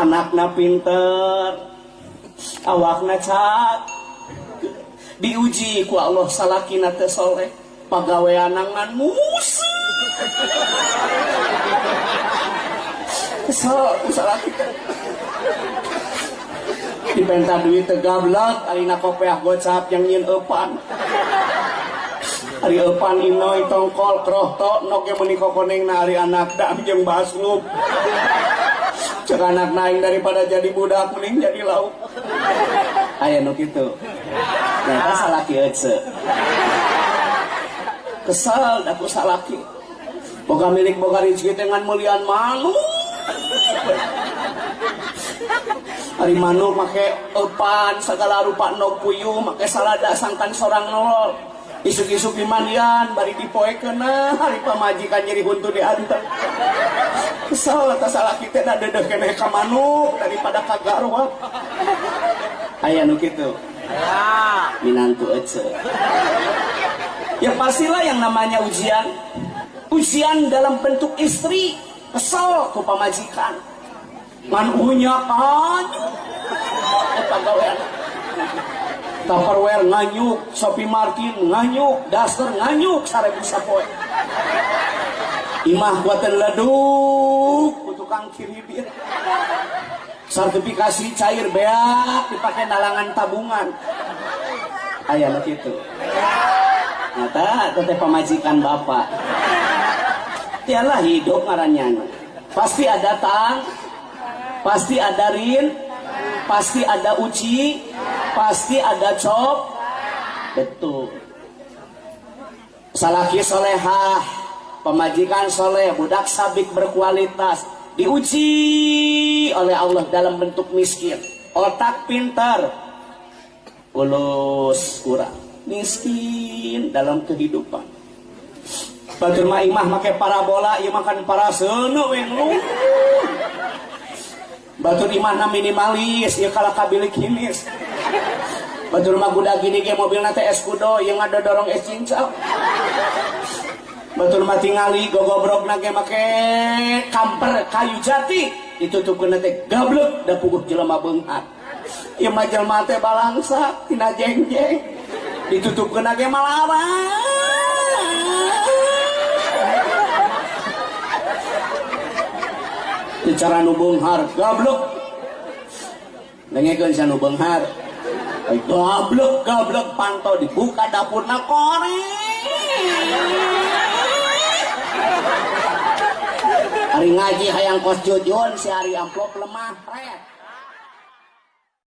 Anakna pinter, awakna cat. Diuji ku Allah salakina teu soleh, pagaweanna ngan musuh. Kesel ku salaki teh. Dipenta duit teu gablek, arina kopeah gocap yang nyieun eupan. Ari eupan inoy tongkol krohto nok ge meuni kokonengna ari anak dam jeung baslup. Cek anak naing daripada jadi budak mending jadi lauk. Aya nu kitu. Nah, eta salaki ece. Kesel da ku salaki. Boga milik boga rezeki teh ngan meulian manuk. Ari manuk make eupan sagala rupa nog puyuh make salada sangkan sorang nolol. Isuk-isuk dimandian bari dipoekeun hari pamajikan nyeri huntu diantar. Kesel eta salaki teh da deudeuh keneh ka manuk daripada ka garwa. Aya nu kitu. Minantu ece. Ya pastilah yang namanya ujian. Ujian dalam bentuk istri, kesel ku pamajikan. Ngan unya kanyuk eta gawean. Tupperware nganyuk, Sophie Martin nganyuk, daster nganyuk 1000 sapoe. Imah buatan leduk ku tukang kiribit. Sertifikasi cair beak dipakai nalangan tabungan. Aya nu kitu. Nah, teh pamajikan bapak. Tialah hidup ngarannya. Pasti ada tang, pasti ada rin, pasti ada uji, pasti ada cop. Betul. Salaki solehah, pemajikan soleh, budak sabik berkualitas, diuji oleh Allah dalam bentuk miskin. Otak pintar, ulus kurang, miskin dalam kehidupan. Batur mah imah make parabola, ieu makan paraseuneu we ngeluh. Batur imahna minimalis, ieu kalah ka bilik hinis. Batur mah budak gini ge mobilna teh Escudo, ieu ngadodorong es cincau. Batur mah tingali gogobrokna ge make kamper kayu jati, ditutupkeun teh gablek da puguh jelema beunghar. Ieu mah jelema teh balangsa tina jengjeng, ditutupkeun ge malarang. Cara nu beunghar gablek, dengekeun sia nu beunghar. Gablek gablek panto dibuka dapurna koreng. Ari ngaji hayang kos jujun si ari amplop lemah pret.